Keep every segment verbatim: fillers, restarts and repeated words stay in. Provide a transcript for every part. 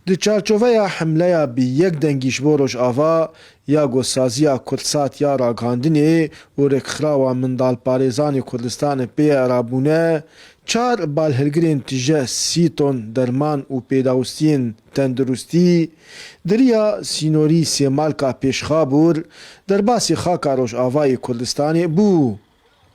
Di çarçoveya hemleya bi yek dengî ji bo Rojava ya ku saziya Kurdsat ya ragihandinê û rêkxirawa Mindalparêzanê Kurdistanê pê ye rabûne, çar balhilgirên tije sî ton derman û pêdawistiyên tenduristî di riya sînorî Sêmalka Pêşxabûr derbasî xaka Rojavayê Kurdistanê bû.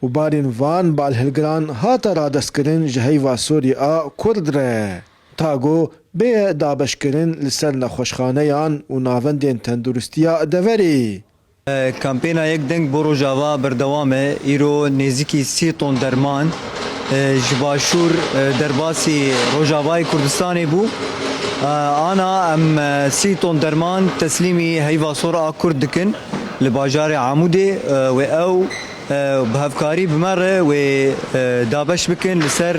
û barên van balhilgiran hate radestkirin ji heyva sorî a Kurd re, ta ku bêye dabeşkirin li ser nexweşxaneyan û navendên tenduristiya deverê. Kampêna Yek Deng bo Rojava berdewam e. Îro nêzîkî sî ton derman, e, ji başûr, e, derbasî Rojavayê Kurdistanê bû. E, ana em, e, sî ton derman teslîmî heyva sor a Kurd dikin li bajarê Amûdê, e, wê ew e, bi hevkarî bi me re wê, e, dabeş bikin li ser,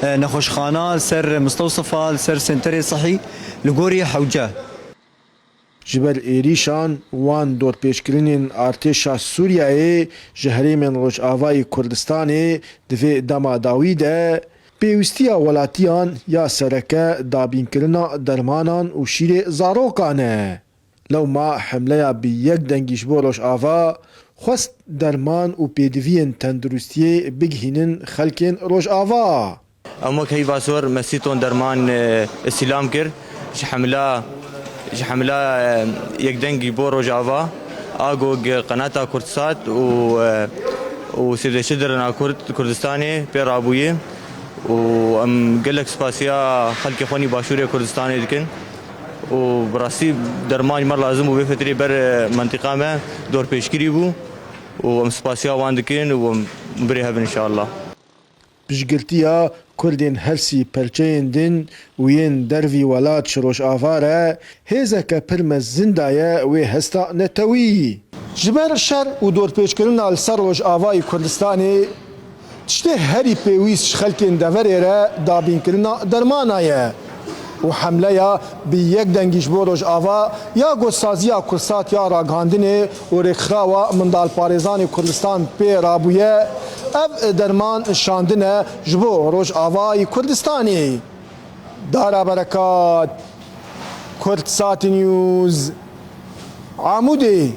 e, nexweşxana, li ser mistewsifa, li ser senterê sihî li gorî hewce. Ji ber êrîşan wan dorpêçkirinên artêşa Sûriyeyê ji herêmên Rojavayê Kurdistanê di vê dema dawî de pêwîstiya welatiyan ya sereke dabînkirina dermanan û şîrê zarokan e. Lewma hemleya bi yek dengî ji bo Rojava xwest derman û pêdiviyên tenduristiyê bigihînin xelkên Rojava. Em wek Heyva Sor me sî ton derman, e, îstîlam kir. Ji hemla, ji hemla, e, yek dengî bo Rojava, a ku gi qenata Kurdsat û, e, û Sêvdeşidirina Kurd, Kurdistanê pê rabûye. û em gelek spasiya xelkê xwenî Başûrê Kurdistanê dikin û bi rastî derman ji me lazim û vê fetrê ber, e, mentiqa me dorpêçkirî bû û em spasiya wan dikin û em birê hev in înşallah. Piştgirtiya Kurdên her sî perçeyên din û yên dervî welat ji Rojava re hêzeke pir mezin daye wê hesta netewî. Ji ber şer û dorpêçkirina li ser Rojavayê Kurdistanê, tiştê herî pêwîst ji xelkên deverê re dabînkirina dermana ye û hemleya bi yek dengî ji bo Rojava ya ku saziya Kurdsat ya ragihandinê û rêkxirawa Mindalparêzanê Kurdistan pê rabûye, ev derman şandine ji bo Rojavayê Kurdistanê. Dara Berekat, Kurdsat News, Amûdê.